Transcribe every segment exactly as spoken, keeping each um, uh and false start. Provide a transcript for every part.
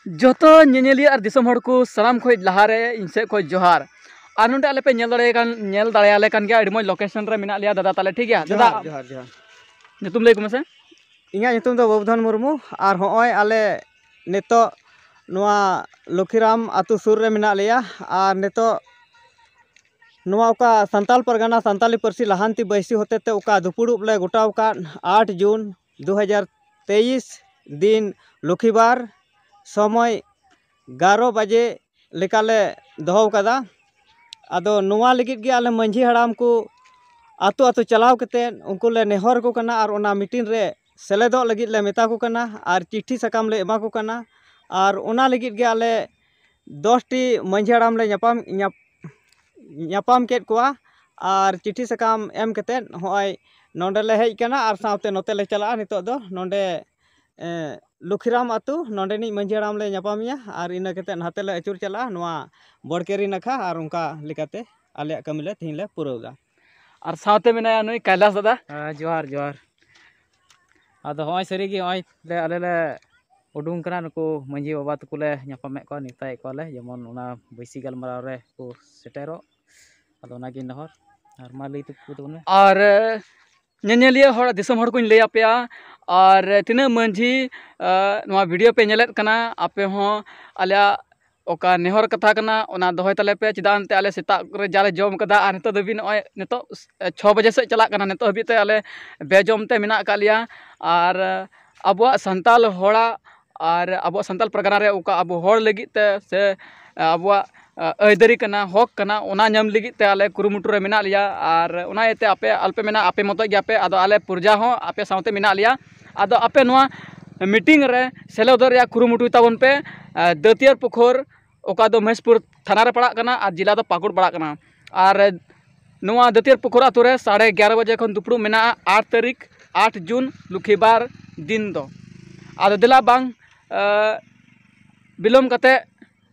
ᱡᱚᱛᱚ ᱧᱮᱧᱮᱞᱤᱭᱟᱹ ᱟᱨ ᱫᱤᱥᱚᱢ ᱦᱚᱲ ᱠᱚ ᱥᱟᱱᱟᱢ ᱠᱷᱚᱱ ᱞᱟᱦᱟᱨᱮ ᱤᱧ ᱥᱮᱫ ᱠᱷᱚᱱ ᱡᱚᱦᱟᱨ᱾ ᱟᱨ ᱱᱚᱰᱮ ᱟᱞᱮ ᱯᱮ ᱧᱮᱞ ᱫᱟᱲᱮᱭᱟᱜ ᱠᱟᱱ, ᱧᱮᱞ ᱫᱟᱲᱮᱭᱟᱞᱮ ᱠᱟᱱ ᱜᱮᱭᱟ, ᱟᱹᱰᱤ ᱢᱚᱡᱽ ᱞᱳᱠᱮᱥᱚᱱ ᱨᱮ ᱢᱮᱱᱟᱜ ᱞᱮᱭᱟ ᱫᱟᱫᱟ ᱛᱟᱞᱮ, ᱴᱷᱤᱠ ᱜᱮᱭᱟ ᱫᱟᱫᱟ? ᱡᱚᱦᱟᱨ, ᱡᱚᱦᱟᱨ, ᱡᱚᱦᱟᱨ᱾ ᱧᱩᱛᱩᱢ ᱞᱟᱹᱭ ᱠᱚ ᱢᱮᱥᱮ᱾ ᱤᱧᱟᱹᱜ ᱧᱩᱛᱩᱢ ᱫᱚ ᱵᱟᱹᱵᱩᱫᱷᱚᱱ ᱢᱩᱨᱢᱩ᱾ ᱟᱨ ᱦᱚᱸᱜᱼᱚᱭ ᱟᱞᱮ ᱱᱤᱛᱚᱜ ᱱᱚᱣᱟ ᱞᱚᱠᱷᱤᱨᱟᱢ ᱟᱹᱛᱩ ᱥᱩᱨ ᱨᱮ ᱢᱮᱱᱟᱜ ᱞᱮᱭᱟ᱾ ᱟᱨ ᱱᱤᱛᱚᱜ ᱱᱚᱣᱟ ᱚᱠᱟ ᱥᱟᱱᱛᱟᱞ ᱯᱟᱨᱜᱟᱱᱟ ᱥᱟᱱᱛᱟᱞᱤ ᱯᱟᱹᱨᱥᱤ ᱞᱟᱦᱟᱱᱛᱤ ᱵᱟᱹᱭᱥᱤ ᱦᱚᱛᱮᱛᱮ ᱚᱠᱟ ᱫᱩᱯᱩᱲᱩᱵ ᱞᱮ ᱜᱚᱴᱟᱣ ᱟᱠᱟᱫ, ᱟᱴ ᱡᱩᱱ ᱫᱩ ᱦᱟᱡᱟᱨ ᱛᱮᱭᱤᱥ, ᱫᱤᱱ ᱞᱚᱠᱷᱤᱵᱟᱨ, ᱥᱚᱢᱚᱭ ᱮᱜᱟᱨᱚ ᱵᱟᱡᱮ ᱞᱮᱠᱟᱞᱮ ᱫᱚᱦᱚ ᱟᱠᱟᱫᱟ᱾ ᱟᱫᱚ ᱱᱚᱣᱟ ᱞᱟᱹᱜᱤᱫ ᱜᱮ ᱟᱞᱮ ᱢᱟᱺᱡᱷᱤ ᱦᱟᱲᱟᱢ ᱠᱚ ᱟᱛᱳ ᱟᱛᱳ ᱪᱟᱞᱟᱣ ᱠᱟᱛᱮᱫ ᱩᱱᱠᱩ ᱞᱮ ᱱᱮᱦᱚᱨ ᱟᱠᱚ ᱠᱟᱱᱟ ᱟᱨ ᱚᱱᱟ ᱢᱤᱴᱤᱝ ᱨᱮ ᱥᱮᱞᱮᱫᱚᱜ ᱞᱟᱹᱜᱤᱫ ᱞᱮ ᱢᱮᱛᱟ ᱠᱚ ᱠᱟᱱᱟ ᱟᱨ ᱪᱤᱴᱷᱤ ᱥᱟᱠᱟᱢ ᱞᱮ ᱮᱢᱟ ᱠᱚ ᱠᱟᱱᱟ᱾ ᱟᱨ ᱚᱱᱟ ᱞᱟᱹᱜᱤᱫ ᱜᱮ ᱟᱞᱮ ᱫᱚᱥ ᱴᱤ ᱢᱟᱺᱡᱷᱤ ᱦᱟᱲᱟᱢ ᱞᱮ ᱧᱟᱯᱟᱢ, ᱧᱟᱯ-, ᱧᱟᱯᱟᱢ ᱠᱮᱫ ᱠᱚᱣᱟ᱾ ᱟᱨ ᱪᱤᱴᱷᱤ ᱥᱟᱠᱟᱢ ᱮᱢ ᱠᱟᱛᱮᱫ ᱦᱚᱸᱜᱼᱚᱭ ᱱᱚᱸᱰᱮ ᱞᱮ ᱦᱮᱡ ᱟᱠᱟᱱᱟ ᱟᱨ ᱥᱟᱶᱛᱮ ᱱᱚᱛᱮ ᱞᱮ ᱪᱟᱞᱟᱜᱼᱟ ᱱᱤᱛᱚᱜ ᱫᱚ᱾ ᱱᱚᱸᱰᱮ, ᱮᱸ, ᱞᱚᱠᱷᱤᱨᱟᱢ ᱟᱹᱛᱩ, ᱱᱚᱸᱰᱮᱱᱤᱡ ᱢᱟᱺᱡᱷᱤ ᱦᱟᱲᱟᱢ ᱞᱮ ᱧᱟᱯᱟᱢᱮᱭᱟ ᱟᱨ ᱤᱱᱟᱹ ᱠᱟᱛᱮᱫ ᱱᱟᱛᱮ ᱞᱮ ᱟᱹᱪᱩᱨ ᱪᱟᱞᱟᱜᱼᱟ ᱱᱚᱣᱟ ᱵᱚᱲᱠᱮᱨᱤ ᱱᱟᱠᱷᱟ᱾ ᱟᱨ ᱚᱱᱠᱟ ᱞᱮᱠᱟᱛᱮ ᱟᱞᱮᱭᱟᱜ ᱠᱟᱹᱢᱤ ᱞᱮ ᱛᱮᱦᱮᱧ ᱞᱮ ᱯᱩᱨᱟᱹᱣ ᱮᱫᱟ᱾ ᱟᱨ ᱥᱟᱶᱛᱮ ᱢᱮᱱᱟᱭᱟ ᱱᱩᱭ ᱠᱟᱭᱞᱟᱥ ᱫᱟᱫᱟ᱾ ᱦᱮᱸ, ᱡᱚᱦᱟᱨ, ᱡᱚᱦᱟᱨ᱾ ᱟᱫᱚ ᱦᱚᱸᱜᱼᱚᱭ ᱥᱟᱹᱨᱤᱜᱮ ᱦᱚᱸᱜᱼᱚᱭ ᱞᱮ, ᱟᱞᱮ ᱞᱮ ᱩᱰᱩᱝ ᱠᱟᱱᱟ, ᱱᱩᱠᱩ ᱢᱟᱺᱡᱷᱤ ᱵᱟᱵᱟ ᱛᱟᱠᱚ ᱞᱮ ᱧᱟᱯᱟᱢᱮᱫ ᱠᱚᱣᱟ, ᱱᱮᱣᱛᱟᱭᱮᱫ ᱠᱚᱣᱟᱞᱮ, ᱡᱮᱢᱚᱱ ᱚᱱᱟ ᱵᱟᱹᱭᱥᱤ ᱜᱟᱞᱢᱟᱨᱟᱣ ᱨᱮ ᱠᱚ ᱥᱮᱴᱮᱨᱚᱜ᱾ ᱟᱫᱚ ᱚᱱᱟᱜᱮ ᱱᱮᱦᱚᱨ, ᱟᱨ ᱢᱟ ᱞᱟᱹᱭ ᱛᱟᱠᱚ ᱛᱟᱵᱚᱱ ᱢᱮ᱾ ᱟᱨ ᱧᱮᱧᱮᱞᱤᱭᱟᱹ ᱦᱚᱲ, ᱫᱤᱥᱚᱢ ᱦᱚᱲ ᱠᱚᱧ ᱞᱟᱹᱭ ᱟᱯᱮᱭᱟ, ᱟᱨ ᱛᱤᱱᱟᱹᱜ ᱢᱟᱺᱡᱷᱤ, ᱟᱸ, ᱱᱚᱣᱟ ᱵᱷᱤᱰᱤᱭᱳ ᱯᱮ ᱧᱮᱞᱮᱫ ᱠᱟᱱᱟ, ᱟᱯᱮ ᱦᱚᱸ ᱟᱞᱮᱭᱟᱜ ᱚᱠᱟ ᱱᱮᱦᱚᱨ ᱠᱟᱛᱷᱟ ᱠᱟᱱᱟ, ᱚᱱᱟ ᱫᱚᱦᱚᱭ ᱛᱟᱞᱮ ᱯᱮ᱾ ᱪᱮᱫᱟᱜ ᱮᱱᱛᱮ ᱟᱞᱮ ᱥᱮᱛᱟᱜ ᱨᱮ ᱡᱟᱞᱮ ᱡᱚᱢ ᱠᱟᱫᱟ ᱟᱨ ᱱᱤᱛᱚᱜ ᱫᱷᱟᱹᱵᱤᱡ ᱱᱚᱜᱼᱚᱭ ᱱᱤᱛᱚᱜ ᱪᱷᱚ ᱵᱟᱡᱮ ᱥᱮᱫ ᱪᱟᱞᱟᱜ ᱠᱟᱱᱟ, ᱱᱤᱛᱚᱜ ᱦᱟᱹᱵᱤᱡ ᱛᱮ ᱟᱞᱮ ᱵᱮᱡᱚᱢ ᱛᱮ ᱢᱮᱱᱟᱜ ᱟᱠᱟᱫ ᱞᱮᱭᱟ᱾ ᱟᱨ ᱟᱵᱚᱣᱟᱜ ᱥᱟᱱᱛᱟᱞ ᱦᱚᱲᱟᱜ ᱟᱨ ᱟᱵᱚᱣᱟᱜ ᱥᱟᱱᱛᱟᱞ ᱯᱟᱨᱜᱟᱱᱟ ᱨᱮ ᱚᱠᱟ ᱟᱵᱚ ᱦᱚᱲ ᱞᱟᱹᱜᱤᱫ ᱛᱮ ᱥᱮ ᱟᱵᱚᱣᱟᱜ, ᱟ, ᱟᱹᱭᱫᱟᱹᱨᱤ ᱠᱟᱱᱟ, ᱦᱚᱠ ᱠᱟᱱᱟ, ᱚᱱᱟ ᱧᱟᱢ ᱞᱟᱹᱜᱤᱫ ᱛᱮ ᱟᱞᱮ ᱠᱩᱨᱩᱢᱩᱴᱩ ᱨᱮ ᱢᱮᱱᱟᱜ ᱞᱮᱭᱟ᱾ ᱟᱨ ᱚᱱᱟ ᱤᱭᱟᱹᱛᱮ ᱟᱯᱮ ᱟᱞᱚᱯᱮ ᱢᱮᱱᱟ ᱟᱯᱮ ᱢᱚᱛᱚᱡ ᱜᱮᱭᱟᱯᱮ, ᱟᱫᱚ ᱟᱞᱮ ᱯᱨᱚᱡᱟ ᱦᱚᱸ ᱟᱯᱮ ᱥᱟᱶᱛᱮ ᱢᱮᱱᱟᱜ ᱞᱮᱭᱟ᱾ ᱟᱫᱚ ᱟᱯᱮ ᱱᱚᱣᱟ ᱢᱤᱴᱤᱝ ᱨᱮ ᱥᱮᱞᱮᱫᱚᱜ ᱨᱮᱭᱟᱜ ᱠᱩᱨᱩᱢᱩᱴᱩᱭ ᱛᱟᱵᱚᱱ ᱯᱮ᱾ ᱟ, ᱫᱟᱹᱛᱤᱭᱟᱹᱨ ᱯᱩᱠᱷᱩᱨ, ᱚᱠᱟ ᱫᱚ ᱢᱚᱦᱮᱥᱯᱩᱨ ᱛᱷᱟᱱᱟ ᱨᱮ ᱯᱟᱲᱟᱜ ᱠᱟᱱᱟ ᱟᱨ ᱡᱮᱞᱟ ᱫᱚ ᱯᱟᱹᱠᱩᱲ ᱯᱟᱲᱟᱜ ᱠᱟᱱᱟ᱾ ᱟᱨ ᱱᱚᱣᱟ ᱫᱟᱹᱛᱤᱭᱟᱹᱨ ᱯᱩᱠᱷᱩᱨ ᱟᱛᱳ ᱨᱮ ᱥᱟᱲᱮ ᱮᱜᱟᱨᱚ ᱵᱟᱡᱮ ᱠᱷᱚᱱ ᱫᱩᱯᱲᱩᱵ ᱢᱮᱱᱟᱜᱼᱟ, ᱟᱴ ᱛᱟᱹᱨᱤᱠᱷ, ᱟᱴ ᱡᱩᱱ, ᱞᱩᱠᱷᱤᱵᱟᱨ ᱫᱤᱱ ᱫᱚ᱾ ᱟᱫᱚ ᱫᱮᱞᱟ ᱵᱟᱝ, ᱟ, ᱵᱤᱞᱚᱢ ᱠᱟᱛᱮ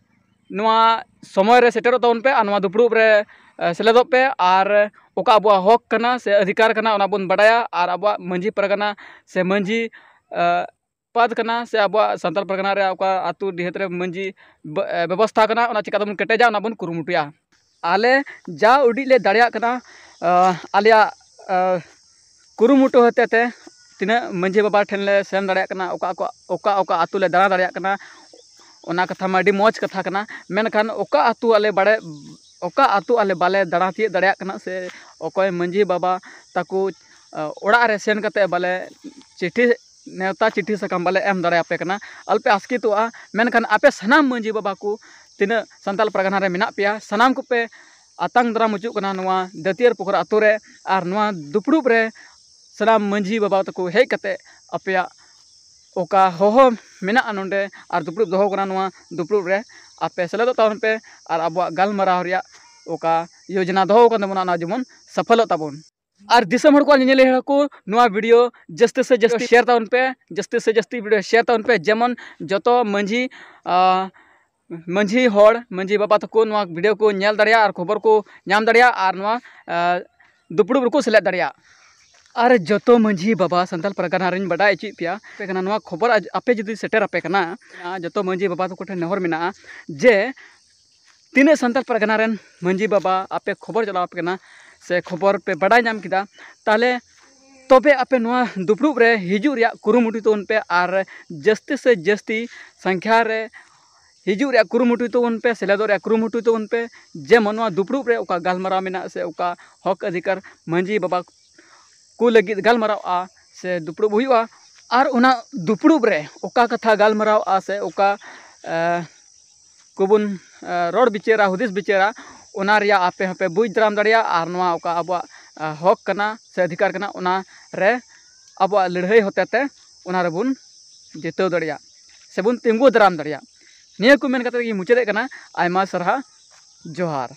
ᱱᱚᱣᱟ ᱥᱚᱢᱚᱭ ᱨᱮ ᱥᱮᱴᱮᱨᱚᱜ ᱛᱟᱵᱚᱱ ᱯᱮ ᱟᱨ ᱱᱚᱣᱟ ᱫᱩᱯᱲᱩᱵ ᱨᱮ, ᱮ, ᱥᱮᱞᱮᱫᱚᱜ ᱯᱮ᱾ ᱟᱨ ᱚᱠᱟ ᱟᱵᱚᱣᱟᱜ ᱦᱚᱠ ᱠᱟᱱᱟ ᱥᱮ ᱚᱫᱷᱤᱠᱟᱨ ᱠᱟᱱᱟ, ᱚᱱᱟ ᱵᱚᱱ ᱵᱟᱰᱟᱭᱟ᱾ ᱟᱨ ᱟᱵᱚᱣᱟᱜ ᱢᱟᱺᱡᱷᱤ ᱯᱟᱨᱜᱟᱱᱟ ᱥᱮ ᱢᱟᱺᱡᱷᱤ, ᱮ, ᱯᱟᱫ ᱠᱟᱱᱟ ᱥᱮ ᱟᱵᱚᱣᱟᱜ ᱥᱟᱱᱛᱟᱲ ᱯᱟᱨᱜᱟᱱᱟ ᱨᱮ ᱚᱠᱟ ᱟᱹᱛᱩ ᱰᱤᱦᱟᱹᱛ ᱨᱮ ᱢᱟᱹᱡᱷᱤ ᱵᱮᱵᱚᱥᱛᱷᱟ ᱠᱟᱱᱟ, ᱚᱱᱟ ᱪᱤᱠᱟᱹ ᱛᱮᱵᱚᱱ ᱠᱮᱴᱮᱡᱟ, ᱚᱱᱟ ᱵᱚᱱ ᱠᱩᱨᱩᱢᱩᱴᱩᱭᱟ᱾ ᱟᱞᱮ ᱡᱟ ᱩᱰᱤᱡ ᱞᱮ ᱫᱟᱲᱮᱭᱟᱜ ᱠᱟᱱᱟ, ᱟᱞᱮᱭᱟᱜ ᱠᱩᱨᱩᱢᱩᱴᱩ ᱦᱚᱛᱮᱛᱮ ᱛᱤᱱᱟᱹᱜ ᱢᱟᱹᱡᱷᱤ ᱵᱟᱵᱟ ᱴᱷᱮᱱ ᱞᱮ ᱥᱮᱱ ᱫᱟᱲᱮᱭᱟᱜ ᱠᱟᱱᱟ, ᱚᱠᱟ ᱚᱠᱟ ᱚᱠᱟ ᱟᱹᱛᱩ ᱞᱮ ᱫᱟᱬᱟ ᱫᱟᱲᱮᱭᱟᱜ ᱠᱟᱱᱟ, ᱚᱱᱟ ᱠᱟᱛᱷᱟ ᱢᱟ ᱟᱹᱰᱤ ᱢᱚᱡᱽ ᱠᱟᱛᱷᱟ ᱠᱟᱱᱟ᱾ ᱢᱮᱱᱠᱷᱟᱱ ᱚᱠᱟ ᱟᱹᱛᱩ ᱟᱞᱮ ᱵᱟᱲᱮ ᱚᱠᱟ ᱟᱹᱛᱩ ᱟᱞᱮ ᱵᱟᱞᱮ ᱫᱟᱬᱟ ᱛᱤᱭᱳᱜ ᱫᱟᱲᱮᱭᱟᱜ ᱠᱟᱱᱟ, ᱥᱮ ᱚᱠᱚᱭ ᱢᱟᱹᱡᱷᱤ ᱵᱟᱵᱟ ᱛᱟᱠᱚ ᱚᱲᱟᱜ ᱨᱮ ᱥᱮᱱ ᱠᱟᱛᱮ ᱵᱟᱞᱮ ᱪᱤᱴᱷᱤ ᱱᱮᱣᱛᱟ ᱪᱤᱴᱷᱤ ᱥᱟᱠᱟᱢ ᱵᱟᱞᱮ ᱮᱢ ᱫᱟᱲᱮᱭᱟᱯᱮ ᱠᱟᱱᱟ, ᱟᱞᱚᱯᱮ ᱟᱥᱠᱮᱛᱚᱜᱼᱟ᱾ ᱢᱮᱱᱠᱷᱟᱱ ᱟᱯᱮ ᱥᱟᱱᱟᱢ ᱢᱟᱹᱡᱷᱤ ᱵᱟᱵᱟ ᱠᱚ ᱛᱤᱱᱟᱹᱜ ᱥᱟᱱᱛᱟᱲ ᱯᱟᱨᱜᱟᱱᱟ ᱨᱮ ᱢᱮᱱᱟᱜ ᱯᱮᱭᱟ, ᱥᱟᱱᱟᱢ ᱠᱚᱯᱮ ᱟᱛᱟᱝ ᱫᱟᱨᱟᱢ ᱦᱚᱪᱚᱜ ᱠᱟᱱᱟ ᱱᱚᱣᱟ ᱫᱟᱹᱛᱤᱭᱟᱹᱨ ᱯᱩᱠᱷᱩᱨ ᱟᱹᱛᱩ ᱨᱮ᱾ ᱟᱨ ᱱᱚᱣᱟ ᱫᱩᱯᱲᱩᱵ ᱨᱮ ᱥᱟᱱᱟᱢ ᱢᱟᱹᱡᱷᱤ ᱵᱟᱵᱟ ᱛᱟᱠᱚ ᱦᱮᱡ ᱠᱟᱛᱮ ᱟᱯᱮᱭᱟᱜ ᱚᱠᱟ ᱦᱚᱦᱚ ᱢᱮᱱᱟᱜᱼᱟ ᱱᱚᱰᱮ ᱟᱨ ᱫᱩᱯᱲᱩᱵ ᱫᱚᱦᱚ ᱠᱟᱱᱟ, ᱱᱚᱣᱟ ᱫᱩᱯᱲᱩᱵ ᱨᱮ ᱟᱯᱮ ᱥᱮᱞᱮᱫᱚᱜ ᱛᱟᱵᱚᱱ ᱯᱮ ᱟᱨ ᱟᱵᱚᱣᱟᱜ ᱜᱟᱞᱢᱟᱨᱟᱣ ᱨᱮᱭᱟᱜ ᱚᱠᱟ ᱭᱳᱡᱽᱱᱟ ᱫᱚᱦᱚ ᱠᱟᱱ ᱛᱟᱵᱚᱱᱟ, ᱚᱱᱟ ᱡᱮᱢᱚᱱ ᱥᱟᱯᱷᱚᱞᱚᱜ ᱛᱟᱵᱚᱱ᱾ ᱟᱨ ᱫᱤᱥᱚᱢ ᱦᱚᱲ ᱠᱚ, ᱧᱮᱧᱮᱞᱤᱭᱟᱹ ᱦᱚᱲ ᱠᱚ, ᱱᱚᱣᱟ ᱵᱷᱤᱰᱤᱭᱳ ᱡᱟᱹᱥᱛᱤ ᱥᱮ ᱡᱟᱹᱥᱛᱤ ᱥᱮᱭᱟᱨ ᱛᱟᱵᱚᱱ ᱯᱮ, ᱡᱟᱹᱥᱛᱤ ᱥᱮ ᱡᱟᱹᱥᱛᱤ ᱵᱷᱤᱰᱤᱭᱳ ᱥᱮᱭᱟᱨ ᱛᱟᱵᱚᱱ ᱯᱮ, ᱡᱮᱢᱚᱱ ᱡᱚᱛᱚ ᱢᱟᱹᱡᱷᱤ ᱢᱟᱹᱡᱷᱤ ᱦᱚᱲ, ᱢᱟᱹᱡᱷᱤ ᱵᱟᱵᱟ ᱛᱟᱠᱚ ᱱᱚᱣᱟ ᱵᱷᱤᱰᱤᱭᱳ ᱠᱚ ᱧᱮᱞ ᱫᱟᱲᱮᱭᱟᱜᱼᱟ ᱟᱨ ᱠᱷᱚᱵᱚᱨ ᱠᱚ ᱧᱟᱢ ᱫᱟᱲᱮᱭᱟᱜᱼᱟ ᱟᱨ ᱱᱚᱣᱟ ᱫᱩᱯᱲᱩᱵ ᱨᱮᱠᱚ ᱥᱮᱞᱮᱫ ᱫᱟᱲᱮᱭᱟᱜᱼᱟ᱾ ᱟᱨ ᱡᱚᱛᱚ ᱢᱟᱹᱡᱷᱤ ᱵᱟᱵᱟ, ᱥᱟᱱᱛᱟᱲ ᱯᱟᱨᱜᱟᱱᱟ ᱨᱤᱧ ᱵᱟᱰᱟᱭ ᱦᱚᱪᱚᱭᱮᱫ ᱯᱮᱭᱟ, ᱟᱯᱮ ᱠᱟᱱᱟ, ᱱᱚᱣᱟ ᱠᱷᱚᱵᱚᱨ ᱟᱯᱮ ᱡᱩᱫᱤ ᱥᱮᱴᱮᱨ ᱟᱯᱮ ᱠᱟᱱᱟ, ᱡᱚᱛᱚ ᱢᱟᱹᱡᱷᱤ ᱵᱟᱵᱟ ᱛᱟᱠᱚ ᱴᱷᱮᱱ ᱱᱮᱦᱚᱨ ᱢᱮᱱᱟᱜᱼᱟ ᱡᱮ ᱛᱤᱱᱟᱹᱜ ᱥᱟᱱᱛᱟᱲ ᱯᱟᱨᱜᱟᱱᱟ ᱨᱮᱱ ᱢᱟᱹᱡᱷᱤ ᱵᱟᱵᱟ ᱟᱯᱮ ᱠᱷᱚᱵᱚᱨ ᱪᱟᱞᱟᱣ ᱟᱯᱮ ᱠᱟᱱᱟ ᱥᱮ ᱠᱷᱚᱵᱚᱨ ᱯᱮ ᱵᱟᱰᱟᱭ ᱧᱟᱢ ᱠᱮᱫᱟ, ᱛᱟᱦᱚᱞᱮ ᱛᱚᱵᱮ ᱟᱯᱮ ᱱᱚᱣᱟ ᱫᱩᱯᱲᱩᱵ ᱨᱮ ᱦᱤᱡᱩᱜ ᱨᱮᱭᱟᱜ ᱠᱩᱨᱩᱢᱩᱴᱩᱭ ᱛᱟᱵᱚᱱ ᱯᱮ᱾ ᱟᱨ ᱡᱟᱹᱥᱛᱤ ᱥᱮ ᱡᱟᱹᱥᱛᱤ ᱥᱚᱝᱠᱷᱟ ᱨᱮ ᱦᱤᱡᱩᱜ ᱨᱮᱭᱟᱜ ᱠᱩᱨᱩᱢᱩᱴᱩᱭ ᱛᱟᱵᱚᱱ ᱯᱮ, ᱥᱮᱞᱮᱫᱚᱜ ᱨᱮᱭᱟᱜ ᱠᱩᱨᱩᱢᱩᱴᱩᱭ ᱛᱟᱵᱚᱱ ᱯᱮ, ᱡᱮᱢᱚᱱ ᱱᱚᱣᱟ ᱫᱩᱯᱲᱩᱵ ᱨᱮ ᱚᱠᱟ ᱜᱟᱞᱢᱟᱨᱟᱣ ᱢᱮᱱᱟᱜᱼᱟ ᱥᱮ ᱚᱠᱟ ᱦᱚᱠ ᱚᱫᱷᱤᱠᱟᱨ ᱢᱟᱹᱡᱷᱤ ᱵᱟᱵᱟ ᱠᱚ ᱞᱟᱹᱜᱤᱫ ᱜᱟᱞᱢᱟᱨᱟᱣᱼᱟ ᱥᱮ ᱫᱩᱯᱲᱩᱵ ᱦᱩᱭᱩᱜᱼᱟ, ᱟᱨ ᱚᱱᱟ ᱫᱩᱯᱲᱩᱵ ᱨᱮ ᱚᱠᱟ ᱠᱟᱛᱷᱟ ᱜᱟᱞᱢᱟᱨᱟᱣᱼᱟ ᱥᱮ ᱚᱠᱟ ᱠᱚᱵᱚᱱ ᱨᱚᱲ ᱵᱤᱪᱟᱹᱨᱟ, ᱦᱩᱫᱤᱥ ᱵᱤᱪᱟᱹᱨᱟ, ᱚᱱᱟ ᱨᱮᱭᱟᱜ ᱟᱯᱮ ᱦᱚᱸᱯᱮ ᱵᱩᱡᱽ ᱫᱟᱨᱟᱢ ᱫᱟᱲᱮᱭᱟᱜᱼᱟ᱾ ᱟᱨ ᱱᱚᱣᱟ ᱚᱠᱟ ᱟᱵᱚᱣᱟᱜ ᱦᱚᱠ ᱠᱟᱱᱟ ᱥᱮ ᱚᱫᱷᱤᱠᱟᱨ ᱠᱟᱱᱟ, ᱚᱱᱟ ᱨᱮ ᱟᱵᱚᱣᱟᱜ ᱞᱟᱹᱲᱦᱟᱹᱭ ᱦᱚᱛᱮᱛᱮ ᱚᱱᱟ ᱨᱮᱵᱚᱱ ᱡᱤᱛᱟᱹᱣ ᱫᱟᱲᱮᱭᱟᱜ ᱥᱮᱵᱚᱱ ᱛᱤᱸᱜᱩ ᱫᱟᱨᱟᱢ ᱫᱟᱲᱮᱭᱟᱜ᱾ ᱱᱤᱭᱟᱹ ᱠᱚ ᱢᱮᱱ ᱠᱟᱛᱮ ᱜᱮ ᱢᱩᱪᱟᱹᱫᱮᱫ ᱠᱟᱱᱟ᱾ ᱟᱭᱢᱟ ᱥᱟᱨᱦᱟᱣ, ᱡᱚᱦᱟᱨ᱾